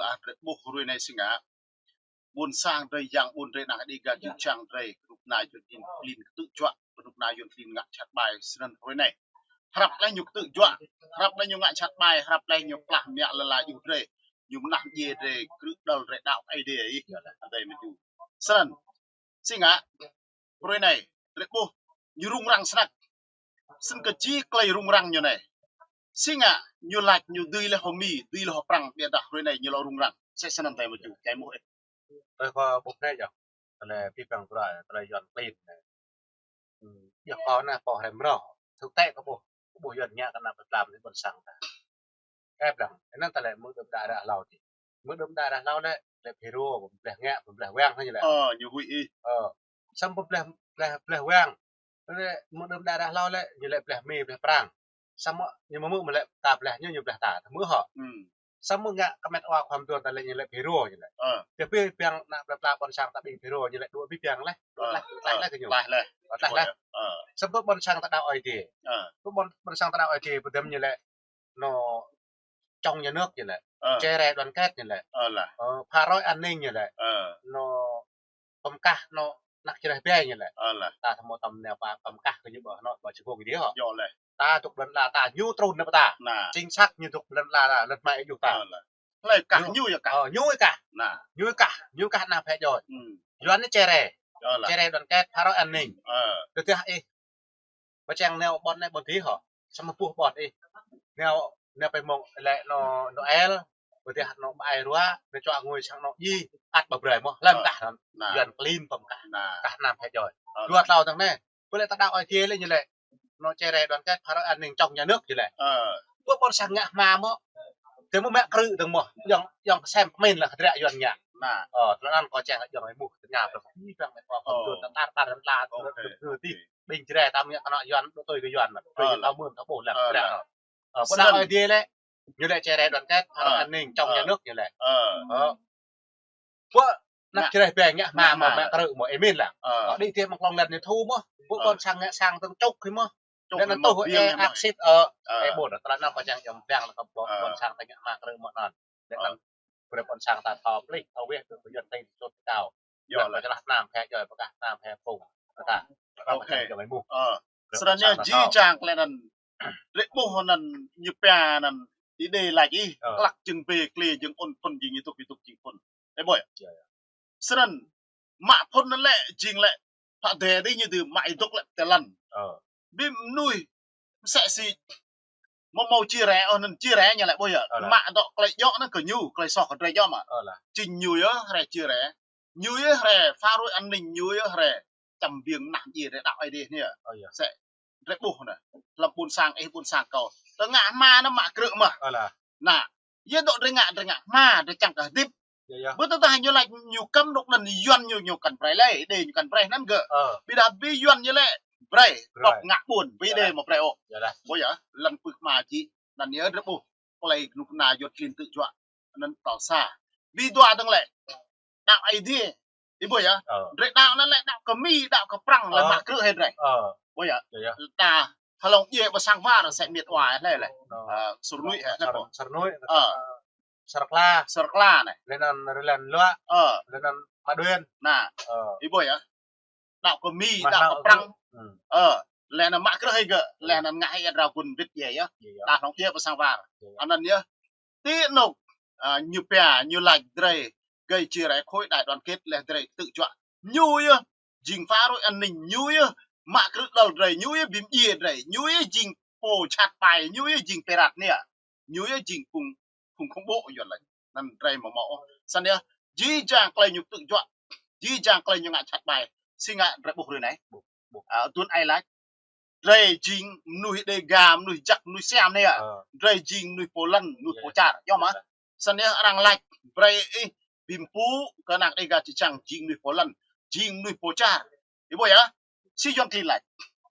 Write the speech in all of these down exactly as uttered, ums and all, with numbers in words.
Ơ, drơi ƀuh hrơi anai si ngă. Ƀôn sang drơi, yang ƀôn drơi, ană Dêga čư̆ čang drơi, kơnuk kơna Yuăn klin, klin ktư̆ juă, kơnuk kơna Yuăn klin ngă jhat ƀai, snăn hrơi anai. Hrăp lĕ ñu ktư̆ juă, hrăp lĕ ñu ngă jhat ƀai, hrăp lĕ ñu plah mă lŏn ala ƀuh drơi, ñu mơnah djiê drơi, krư̆ đăl drơi đaŏ Aê Diê ih, adai mơ̆ ñu. Snăn, si ngă, hrơi anai, drơi ƀuh, ñu rŭng răng snăk. Snăn kơ či klei rŭng răng ñu anai. Si ngă, ñu lač ñu dưi lĕ hŏ Mi, dưi lĕ hŏ Prăng, ƀiădah hrơi anai ñu lŏ rŭng răng. Sĕ snăn adai mơ̆ ñu, čai mơ̆ ih. Tơlơi kâo ƀuh anai yơh. Tơlơi pih păng tơlơi, tơlơi Yuăn klin anai. Hmm, yơh kâo anai kâo hrăm rŏ. Thực tế kâo ƀuh, kâo ƀuh Yuăn ngă kơ ană plơi pla ƀôn sang ta. Ơ, blang, anăn ta lĕ mơ̆ng đưm đă đă hlâo dih. Mơ̆ng đưm đă đă hlâo lĕ, lĕ Phi Rô, ƀu bleh ngă, ƀu bleh wang hă ñu lĕ. Ơ, ñu huĭ ih. Ơ, samơ̆ ƀu bleh, bleh, bleh wang. Lĕ mơ̆ng đưm đă đă hlâo lĕ, ñu lĕ bleh Mi, bleh Prăng. Samơ̆ ñu mơ̆ mơ̆ lĕ ta bleh ñu, ñu bleh ta, ta mơ̆ hŏ. Hmm. Samơ̆ ngă kơ met wa khua mduôn ta lĕ ñu lĕ Phi Rô ñu lĕ. Ơ. Tơdah pih păng ană plơi pla ƀôn sang ta ƀing Phi Rô ñu lĕ đuaĭ pih păng leh, đuaĭ leh, tlaih leh kơ ñu. Tlaih leh. Ơ, tlaih leh. Ơ. Samơ̆ ƀôn sang ta đaŏ Aê Diê. Ơ. Samơ̆ ƀôn, ƀôn sang ta đaŏ Aê Diê, pơdơ̆m ñu lĕ, nô, chống nhà nước ñu lĕ. Ơ. Chia rẽ đoàn kết ñu lĕ. Ơ lah. Ơ, phá rối an ninh ñu lĕ. Ơ. Nô, pơmkah nô, ană Jrai ƀai ñu lĕ. Ơ lah. Ta tơmô tơm nao pơmkah kơ ñu ƀơi Hà Nội, ƀơi Čơkông dih hŏ. Yơh lĕ. Ta dŏ ƀơi lŏn ala ta, ñu trŭn nao pơ ta. Ană. Chính xác ñu dŏ ƀơi lŏn ala ta, lŏn mă ih dŏ ta. Ơ lah. Hlơi kah ñu yơh kah. Ơ, ñu yơh kah. Ană. Ñu yơh kah, ñu yơh kah ană phe djơ̆. Hmm. Yuăn anai chia rẽ. Yơh lah. Chia rẽ đoàn kết, phá rối an ninh. Ơ. Tơdah ih pơčeng nao ƀôn anai ƀôn dih hŏ. Samơ̆ ƀuh ƀôn ih. Nao, nao pơ mông lĕ nô, Noel, ƀôdah nô ƀai rua, nao čuă ngui sang nô djai, ăt ƀu brơi mơ̆, lăm kah anăn. Ană. Yuăn klin pơmkah. Ană. Kah ană phe djơ̆. Ơ. Dua tlâo dơ̆ng anai. Ƀu lĕ ta đaŏ Aê Diê lĕ ñu lĕ. Nô chia rẽ đoàn kết, phá rối an ninh, chống nhà nước ñu lĕ. Ơ. Ƀu ƀôn sang ngă hma mơ̆. Tơmô mă krư̆ dơ̆ng mơ̆. Yŏng, yŏng kơsem kơmin lĕ kơdră Yuăn ngă. Ană. Ơ, tơlơi anăn kâo čang yŏng mơ̆ tơña brơi. Ih păng mĕt wa khua mduôn ta tar tar lăm la, ơ, ok, tơlơi ok. Ti. Ƀing Jrai ta mă kơ ană Yuăn, đuaĭ tui kơ Yuăn mơ̆. Ơ, tui lah. Tao mưn, tao ƀuh lăng, ơ, kơdră lah. Ơ, ƀu đaŏ Aê Diê lĕ, ñu lĕ chia rẽ đoàn kết, phá rối an ninh, chống nhà nước ñu lĕ. Ơ. Ơ. Ƀu, ană Jrai ƀai ngă hma mơ̆, mă krư̆ mơ̆, ih min lăng. Ơ. Ơ, đĭ tiê mơ̆ng klŏng lăn ñu thu mơ̆. Ƀu ƀôn sang ngă sang tơ̆ng čŭk hĭ mơ̆. Čŭk lĕ anăn hĭ mơ̆, tuh ê, ơ, aksit, ơ. Ơ. Ê, ƀu đaŏ, tơlơi anăn kâo čang yŏng ƀiă lăng kơ ƀôn, ơ, ƀôn sang ta ngă hma krư̆ mơ̆ anăn. Lĕ, ơ, anăn brơi ƀôn sang ta thâo plih, thâo weh, tui Yuăn tĭng sut kâo. Yơh lah. Lĕ kơ čơlah ană phe djơ̆, pơkah ană phe phung. Kơ ta. Kơ ta. Ok. Čang yŏng ih mơ̆. Ơ. Brơi ƀôn sang ta thâo. Snăn ñu jih jang klei anăn. Drơi ƀuh anăn ñu pia anăn. Ih đe lač ih. Ơ. Klăk jing bê klê jing ŭn phŭn jing ñu tŭk ñu tŭk jing phŭn. Ơ ƀuh. Yơh, yơh. Snăn mă phŭn anăn lĕ jing lĕ. Pă dê dih ñu dư mă ih dŏ lĕ tơlăn. Ơ. Bi mnuih msĕ si mơ̆ mâo chia rẽ, ôh, anăn chia rẽ ñu lĕ ƀuh yơh. Ơ lah. Mă dŏ klei djŏ anăn kơ ñu, klei soh kơ drơi djŏ mơ̆. Ơ lah. Jing ñu yơh hrĕ chia rẽ. Ñu yơh hrĕ phá rối an ninh, ñu yơh hrĕ čăm ƀing mơnah djiê drơi đaŏ Aê Diê anai. Ơ yơh. Sĕ drơi ƀuh anai. Lăm ƀôn sang ih ƀôn sang kâo. Tơ ngă hma anăn mă krư̆ mơ̆. Ơ lah. Ană. Yơh dŏ drơi ngă, drơi ngă hma, drơi čang kơ hơdip. Yơh, yơh. Ƀu tơdah ñu lač ñu kăm dŏ anăn Yuăn ñu, ñu kăn brơi lĕ, đe ñu kăn brơi anăn gơ̆. Ơ. Ƀiădah bi Yuăn ñu lĕ brơi, brơi. Ƀu ngă ƀun, bi đe mơ̆ brơi ôh. Yơh lah. Ƀuh yơh, lăn pưk hma jih, anăn yơh drơi ƀuh, klei kơnuk kơna Yuăn klin ktư̆ juă, anăn tâo sa. Bi dua dơ̆ng lĕ, đaŏ Aê Diê. Ih ƀuh yơh. Ơ. Drơi đaŏ anăn lĕ đaŏ kơ Mi, đaŏ kơ Prăng, lĕ, ơ, mă krư̆ hĭ drơi. Ơ. Ƀuh yơh. Yơh, yơh. Ta hlŏng djiê ƀơi sang war, sĕ miêt wa lĕ lĕ. Ơ. Ơ, Sơr Nuih hĕ, sĕ ƀuh. Sơr Nuih, ơ. Ơ. Sơr Kla. Sơr Kla anai. Lĕ anăn Rơlen Luă. Ơ. Lĕ anăn Mă Đuên. Ană. Ơ. Ih ƀuh yơh. Đaŏ kơ Mi, đaŏ kơ Prăng. Ơ. Lĕ anăn mă krư̆ hĭ gơ̆. Lĕ anăn ngă hĭ ăt rao gun wĭt yơh. Yơh, yơh. Ta hlŏng djiê ƀơi sang war. Yơh, yơh. Anăn yơh. Ti anôk, ơ, ñu pia, ñu lač drơi, gơ̆ chia rẽ khối đại đoàn kết lĕ drơi ktư̆ juă. Ñu yơh, jing phá rối an ninh, ñu yơh, mă krư̆ đăl drơi, ñu yơh, bi mdjiê drơi, ñu yơh, jing pô jhat ƀai, ñu yơh, jing pirate anai. Ñu yơh, jing phung, phung khủng bố Yuăn lač. Anăn drơi mơ̆ mâo. Snăn yơh, jih jang klei ñu ktư̆ juă, jih jang klei ñu ngă jhat ƀai, si ngă drơi ƀuh hrơi anai. Ƀuh, ƀuh. Ơ, tuan ai lač. Drơi jing mnuih Dêga, mnuih jăk, mnuih siam anai yơh. Ơ. Drơi jing mnuih pô lăn, mnuih pô čar. Yơh mơ̆. Snăn yơh arăng lač, brơi ih bi mpŭ kơ ană Dêga čư̆ čang jing mnuih pô lăn, jing mnuih pô čar. Ih ƀuh yơh. Si Yuăn klin lač.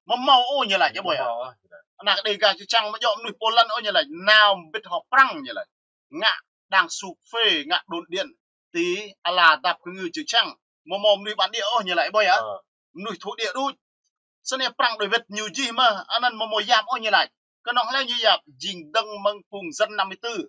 Mơ̆ mâo ôh ñu lač, ih ƀuh yơh. Mơ̆ mâo ôh. Ană Dêga čư̆ čang mơ̆ djŏ mnuih pô lăn ôh ñu lač. Nao mbĭt hŏ Prăng ñu lač. Ngă đang sụp phê, ngă đồn điện. Ti ala dăp kơ ngư čư̆ čang. Mơ̆ mâo mnuih bản địa ôh ñu lač, ih ƀuh yơh. Ơ. Mnuih thổ địa đôč. Snăn Prăng đuaĭ wĭt ñu jih mơ̆, anăn mơ̆ mâo yap ôh ñu lač. Kơnơ̆ng hlơi ñu yap, jing dơ̆ng mơ̆ng phung dân năm mươi tư.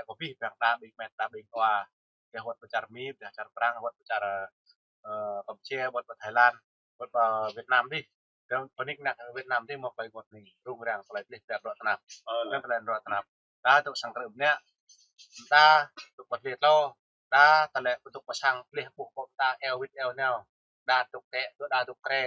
lĕ kơ abih bang đa ƀing met, đa ƀing wa. Dah wơ̆t pơ čar Mi, dah čar Prang, wơ̆t pơ čar, ơ, Kampuchia, wơ̆t pơ Thái Lan, wơ̆t pơ Việt Nam dih. Dah pơ anih anăk Việt Nam dih mơ̆ tơlơi wơ̆t anai, rŭng răng tơlơi plih pơdră tơnap. Ơ, lĕ. Tơlơi pơdră tơnap. Đa tŭk sang krư̆ mơnă, đa tŭk pơtlih tlô, đa tơlơi tŭk pơsang plih ƀuh kơ ta eo wĭt eo nao. Đa tŭk tĕ, đa tŭk krê.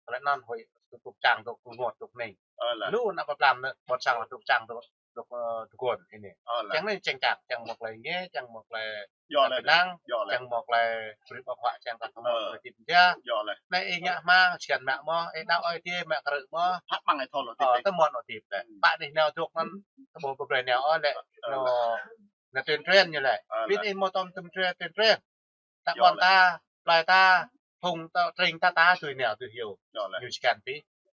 Tơlơi anŭn hơi tŭk, tŭk čang, tŭk kơngot, tŭk anai. Ơ, lĕ. Lu anăp pơplam anai, ƀôn sang tŭk čang, tŭk, tŭk, ơ, tŭk gôn anai. Ơ, lĕ. Čang anai čang čang, čang mơ̆ tơlơi ngă, čang mơ̆ tơlơi Yua lĕ. Pơnăng, yua lĕ. Čang mơ̆ tơlơi brơi ƀơ̆ng huă, čang kơ tơmơ̆, ơ, tơlơi tip ja. Yua lĕ. Anai ih ngă hmang, sian mă mơ̆, ih đaŏ ai tiê, mă krư̆ mơ̆. Hă, ƀơ̆ng ai thâo lŏ tip. Ơ, tip. Tơmơ̆ lŏ tip lĕ. Ƀă anih nao dŏ anŭn, tơmơ̆ pơbrơi nao ôh lĕ. Ơ, nô, lĕ. Nao tuyên truyền ñu lĕ. Ơ, lĕ. Ƀing ih mơ̆ tơm tuyên truyền, tuyên truyền. Yua lĕ. Tă ƀôn ta, plơi ta, phung ta, tring ta, ta, tui nao, tui hyu. Yua lĕ. Ñu čơkăn pĭ.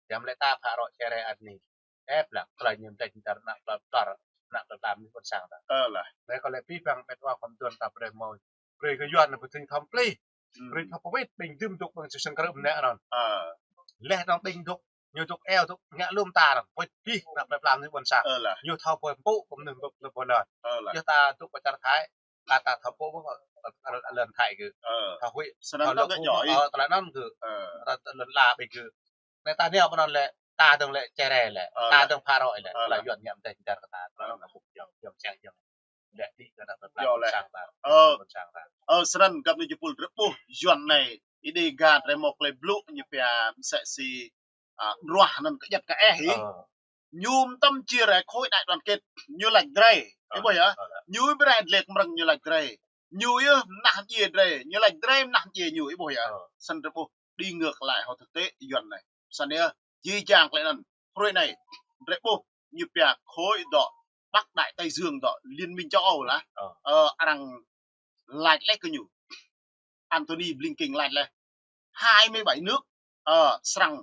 Yua lĕ ta phă rŏ čere anai. Ĕp lăng, tơlơi ñu mơdeh ñu čar anăp plơi, plơi, anăp plơi plam anai ƀôn sang ta. Ơ, lĕ. Lĕ kơ lĕ abih bang met wa khŏm tuan ta brơi mơ̆. Brơi kơ Yuan anai pơthing thom plih. Hmm. Brơi thom pơwĭt, ƀing dŭm dŏ ƀing ču sang krư̆ mơnă anŭn. Ơ. Lĕ anŭn ƀing dŏ, ñu dŏ eo dŏ ngă lŏm ta anŭn. Pơwĭt abih anăp plơi plam anai ƀôn sang. Ơ, lĕ. Ñu thâo pơmpŭ, kơ mơnuih dŏ, dŏ ƀôn lan. Ơ, lĕ. Ñu ta dŏ pơ čar Thái. Kơ ta thâo pô ƀơ̆ng, ơ, lŏn Thái kơ. Ơ. Thâo huĭ. Sơnăn thâo lŏ kơ kơ ñu, ơ, tơlơi anŭn kơ. Ơ. Ta, ta lŏn la ƀing kơ. Anai ta nao ƀơi anŭn lĕ, ta dơ̆ng lĕ čere lĕ. Ơ, ta lĕ. Dơ̆ng phă rŏ lĕ. Ơ, lĕ. Tơlơi Yuan ngă mơdeh ñu čar kơ ta. Ơ. Tơlơi anŭn kơ ƀuh yơh, yơh čang yơh. Lĕ ti kơ ta tơlơi yơh lĕ. Ƀôn sang ta. Ơ. Ƀôn sang ta. Ơ, sơnăn găp anai jơpul drơi ƀuh Yuan anai. Ih đĭ gah drơi mơ̆ tơlơi blŭ ñu pia msĕ si, a, ruah anŭn kơ jăt kơ eh ih. Ơ. Ñu mơtam chia rẽ khối đại đoàn kết, ñu lač drơi. Ơ, ih ƀuh yơh. Ơ, ơ. Ñu brơi dlek mrơ̆ng ñu lač drơi. Ñu yơh mơnah mdjiê drơi, ñu lač drơi mơnah mdjiê ñu, ih ƀuh yơh. Ơ. Sơnăn drơi ƀuh đi ngược lại hŏ thực tế Yuan anai. Sơnăn yơh, jih jang tơlơi anŭn. Hrơi anai, drơi ƀuh, ñu pia khối dŏ Bắc Đại Tây Dương dŏ Liên minh châu Âu lah. Ơ. Ơ, arăng lač lĕ kơ ñu. Antony Blinken lač lĕ. Hai mươi bảy nước, ơ, srăng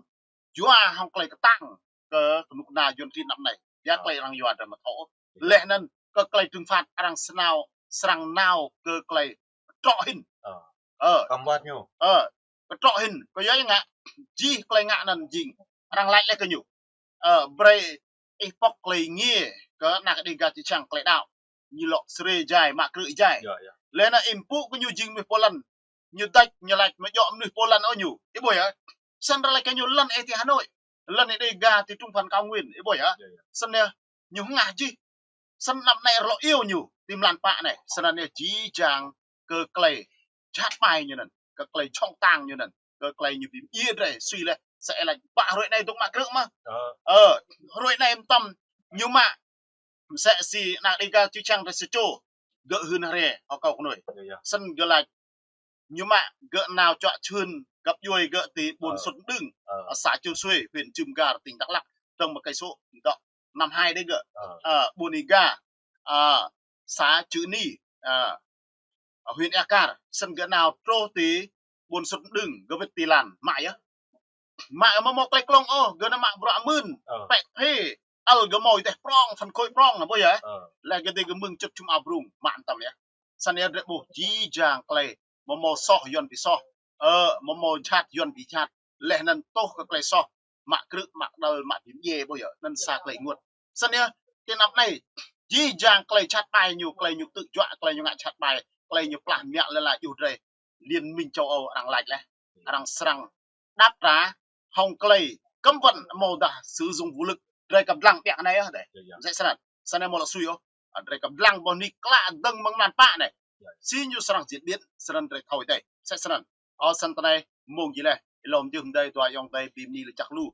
yua hăng tơlơi kơtang kơ kơnuk kơna Yuan klin anăp anai. Yua tơlơi arăng yua drơi mơ̆ thâo. Lĕ anŭn kơ tơlơi trừng phạt arăng srăng nao, srăng nao kơ tơlơi trŏ hĭn. Ơ. Ơ. Kăm wơ̆t ñu. Ơ. Kơ trŏ hĭn, kơ yua ngă, jih tơlơi ngă anŭn jing. Arăng laĭ laih kơ ñu. Ơ, brơi ih pŏk tơlơi ngiê, kơ ană Dega čư̆ čhiăng tơlơi đaŏ. Ñu lŏ srê jai, mă krư̆ jai. Yơh, yơh. Laih anŭn ih pŭ kơ ñu jing mơnuih Poland. Ñu đač, ñu laĭ mơ̆ djŏ mơnuih Poland ôh ñu. Ih ƀuh yơh. Snăn arăng laĭ kơ ñu lŏn ih ti Hà Nội. Lŏn ih Dega ti trung phần cao nguyên. Ih ƀuh yơh. Yơh, yơh. Snăn yơh, ñu hơngah jih. Snăn anăp anai arăng lŏ iâu ñu, ti mlan pă anai. Snăn yơh jih jang kơ tơlơi jhat ƀai ñu anŭn, kơ tơlơi čŏng tang ñu anŭn, kơ tơlơi ñu bi mdjiê drơi, sui laih, sĕ laĭ, ƀă hrơi anai dŏ mă krư̆ mơ̆. Ơ. Ơ, hrơi anai mơtam, ñu mă, mơsĕ si ană Dega čư̆ čhiăng drơi sa čô, gơ̆ hưn hrĕ, hơkâo kơnuih. Yơh, yơh. Snăn gơ̆ laĭ, ñu mă gơ̆ nao čuă čhưn găp djuai gơ̆ ti ƀuôn Ơ. Sŭt Mđưng, Ơ. Xã Chư Xuê, huyện Cư M'gar, tỉnh Đắk Lắk, dơ̆ng mơ̆ng cây số dŏ năm hai đơi gơ̆. Ơ. Ơ, ƀuôn Iga, ơ, xã Chư Ni, ơ, huyện Ea Kar, snăn gơ̆ nao truh ti ƀuôn Sŭt Mđưng, gơ̆ wĭt ti lăn, mă yơh. Mă mơ̆ mơ̆ klei klông ôh, gơ̆ nao mă bruă mưn, Ơ. pĕ phê, ăl gơ̆ mơ̆ ih teh prŏng, phân khối prŏng, ƀuh yơh. Ơ. Laih gơ̆ dêh gơ̆ mơ̆ng čŭt čum abrung, mă mơtam yơh. Snăn yơh drơi ƀuh jih jang tơlơi, mơ̆ mơ̆ soh Yuăn bi soh. Ơ, mơ̆ mơ̆ jhat Yuăn bi jhat. Laih anŭn tuh kơ tơlơi soh, mă krư̆, mă kơđăl, mă bi mdjiê ƀuh yơh. Anŭn sa tơlơi ênguôt. Snăn yơh, ti anăp anai, jih jang tơlơi jhat ƀai ñu, tơlơi ñu tŭ juă, tơlơi ñu ngă jhat ƀai, tơlơi ñu plah mă lĕ la juh drơi. Liên minh châu Âu arăng laĭ laih. Arăng srăng đáp trả hŏng tơlơi cấm vận mơ̆ dah sử dụng vũ lực drơi kơblang ƀiă anai yơh dêh. Yơh, yơh. Mơsĕ snăn. Snăn mơ̆ lŏ sui ôh. Ơ, drơi kơblang ƀuh ni klă dơ̆ng mơ̆ng mlan pă anai. Yơh. Si ñu srăng diễn biến, snăn drơi thâo dêh. Mơsĕ snăn. Ơ, snăn tơ anai, mơ̆ng jih laih, ilŏm jưh mơdơi dua ayŏng adơi bi mni laĭ čăk lu.